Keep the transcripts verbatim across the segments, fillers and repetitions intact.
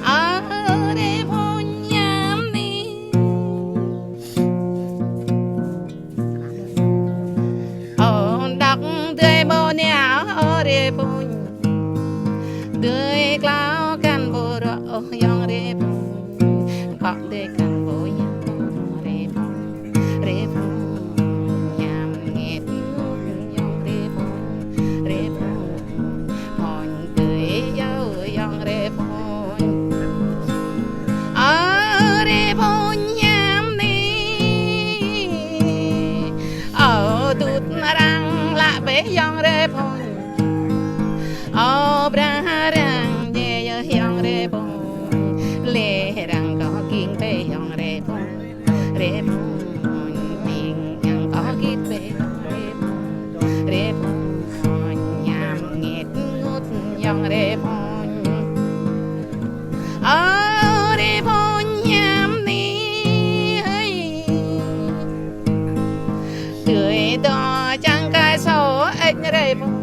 Ơ, rơbun ñam ni. Ơ, đŏk dơi ƀô nia, ơ, rơbun. Dơi klâo kăn ƀu rŏ, ơ, yŏng rơbun. Kŏ dơi kăn ƀu yŏng, ơ, rơbun. Rơbun ñam ngĕt ngŭt yŏng rơbun. Rơbun phun tui yâo yŏng rơbun. Ơ rơbun ñam ni. Ơ tŭt arăng lăp bĕ yŏng rơbun. Ơ brah arăng djai yơh yŏng rơbun. Lĕ arăng kơ king bĕ yŏng rơbun. Rơbun, ƀing yang kơ git bĕ, rơbun. Rơbun, ñam ngĕt ngŭt yŏng rơbun. Ơ, rơbun ñam ni hơi. Tui dŏ čang kai sô ĕč rơbun.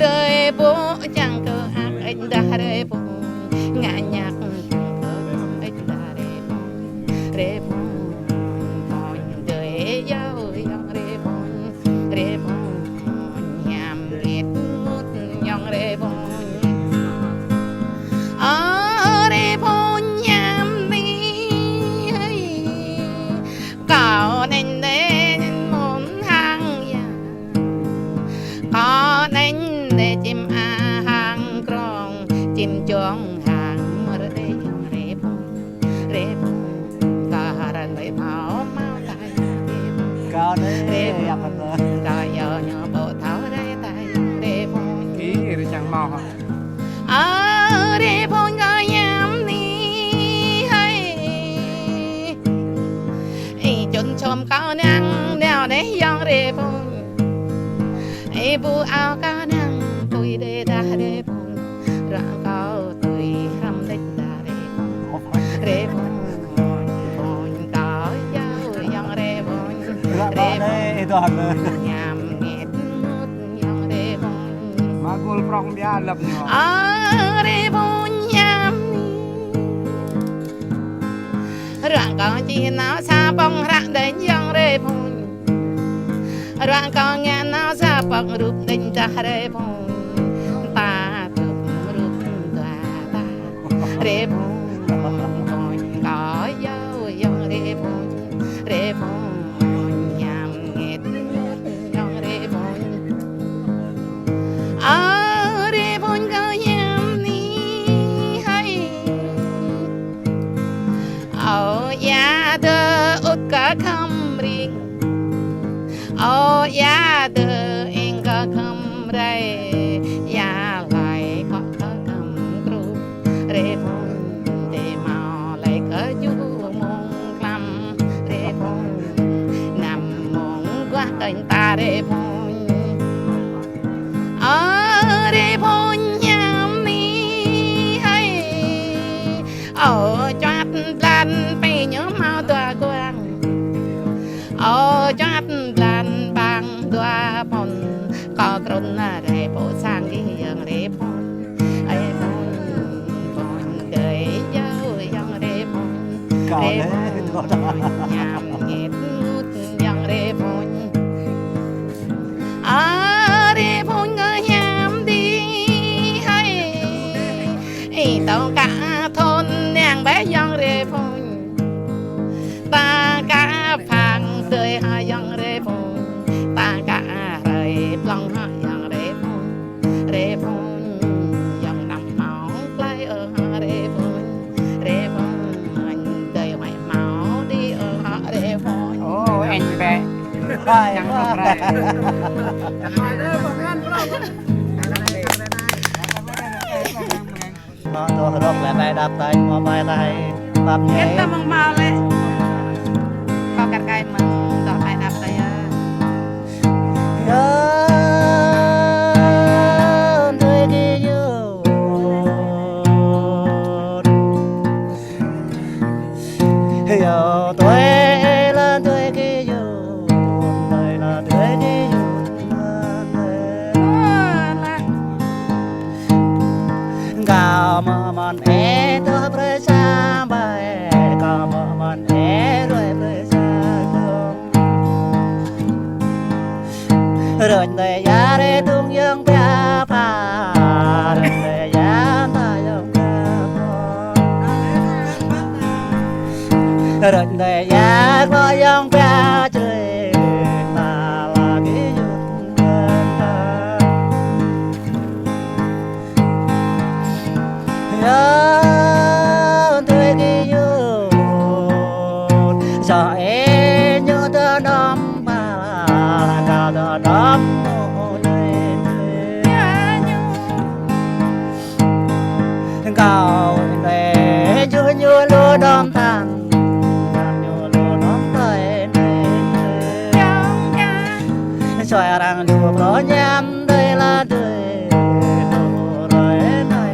Dơi ƀô̆ čang kơ hăk ĕč dah rơbun. Ngă ñăk čang kơ hăk ĕč dah rơbun. Rơbun, phun dơi yâo yŏng rơbun. Rơbun, ñam ngĕt ngŭt yŏng rơbun. Ơ, rơbun ñam ni hơi. Kâo anai anai mŭn hăng yă. Kâo anai anai čim a hăng krong, čim čong hăng mơr đei yŏng rơbun. Rơbun, kâo hơrăn ƀơi thâo mâo tai yŏng rơbun. Kâo anai, rơbun, yă kâo anai. Kâo yâo ñu ƀô̆ thâo rai tai yŏng rơbun. Kir čang mâo hă. Ơ, rơbun kâo ñam ni hơi. Ih, čun čôm kâo năng nao đeh yŏng rơbun. Ih, ƀu ao kâo năng tui đeh dah rơbun. Ruă kâo tui hrăm đĕč dah rơbun. Rơbun, phun kâo yâo yŏng rơbun. Ruă kâo đeh, ih, dah rơbun. Rơbun ñam ngĕt ngŭt yŏng rơbun. Mă gul prong bia lăp ñu. Ơ, rơbun ñam ni. Ruă kâo čih nao sa pŏng hră đĕč yŏng rơbun. Ruă kâo ngă nao sa pŏng rup đĕč dah rơbun. Ta tŭp rup dua ta. Rơbun, phun kâo yâo yŏng rơbun. Rơbun, ñam ngĕt ngŭt yŏng rơbun. Ơ, rơbun kâo ñam ni hơi. Ơ, yă dơ ŭt kơ khŏm ring. Ơ, yă dơ ing kơ khŏm rai. Yă hlai kŏ kơ khŏm kru. Rơbun, dê mâo lĕ kơ ju mông klăm. Rơbun, năm mông guah kơnh ta rơbun. Ơ, rơbun ñam ni hơi. Ơ, čuăt blan pê ñu mâo dua guang. Ơ, čuăt blan bang dua pôn. Kâo krŭn rai pô sang gih yŏng rơbun. Ơi phun, phun dơi yâo yŏng rơbun. Kâo lĕ, rơbun, kâo dah. Ñam ngĕt ngŭt yŏng rơbun. Ơ, rơbun kơ ñam đĭ hơi. Ih, tŏng kă thôn nang bĕ yŏng rơbun. Ta kă phang dơi hă yŏng rơbun. Ta kă hrơi plŏng hă yŏng rơbun. Rơbun, yŏng năm mông plơi ơ hă rơbun. Rơbun, dơi huăi mâo đĭ ơ hă rơbun. Ơ, anh bé. Hai, chẳng hai. Rơbun rai. Mă tơ rơ̆k lĕ ƀai đăp tai, mă ƀai tai ƀăp ñe. Yĕt tơ mơ̆ng mă lĕ. Kâo kăt kai mơ̆ng tơ ƀai đăp tai yơh. Yă, tui ki yŭ. Yă, tui la tui ki yŭ. Tui la Rơ̆ñ tơi ia rai tŭng yơ̆ng pia pha, rơ̆ñ tơi ia ta yơ̆ng pia pha. Rơ̆ñ tơi ia klŏ yơ̆ng pia črơi, ta la kơ yŭt ta. Yơ̆ng tơi kơ yŭt, sa ê ñu tơ đom pha la, ka tơ đom mô lơi. Kâo lĕ ñu ñu lu đom tăn, ñu lu đom tơi nai. Soi arăng lu pro ñam tơi la tơi, lu rơi nai.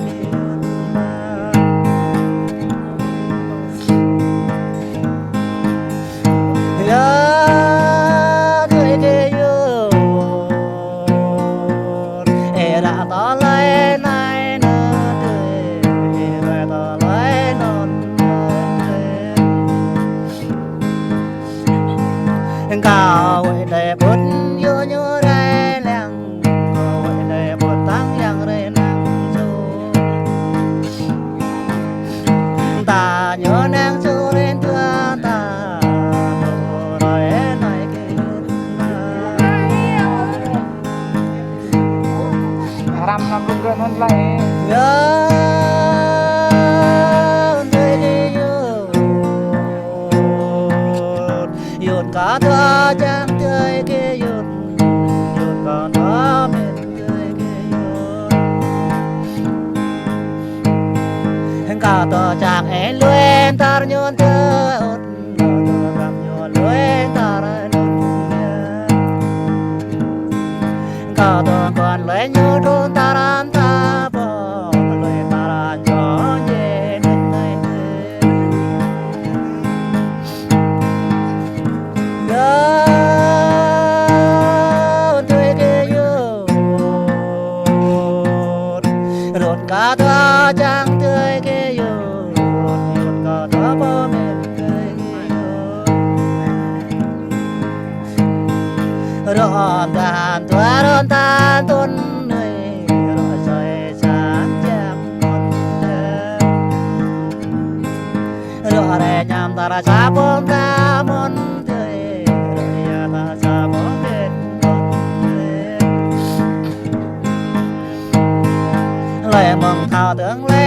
Yơ̆ng tơi kơ yŭt, ê ră tơlơi nai nơ tơi, ê ră tơlơi non nơ tơi. Kâo wơ̆t tơi ƀut yŭ ñu rai lăng, kâo wơ̆t tơi ƀut tăng yang rai năng su. Ta ñu năng su rin tua ta, tua rai nai kơ yŭt ta. Ram na buk gơ nun lai. Yơ̆ng tơi kơ yŭt, yŭt ka tua čang tơi kơ yŭt, yŭt ka tua mĕt tơi kơ yŭt. Ka tua čang ê lui tar ñu tơ ŭt, ka tua čang ñu lui tar ŭt. Ka tua kon lui ñu trun tar an ta pô, lui tar an čô ye mĕt tơi tơi. Yơ̆ng tơi kơ yŭt, rŭt ka tua čang tơi kơ yŭt, rŭt ka tua pơmĕt tơi kơ yŭt. Rŏ tan tua rŏ tan tŭn nui, rŏ soi san čem mŭn čem. Rŏ rai ñam tar sa pơm ta mŭn tơi, rŏ ia ta sa pơm tĕt mŭn tơi. Lơi mơ̆ng thâo tơ̆ng lơi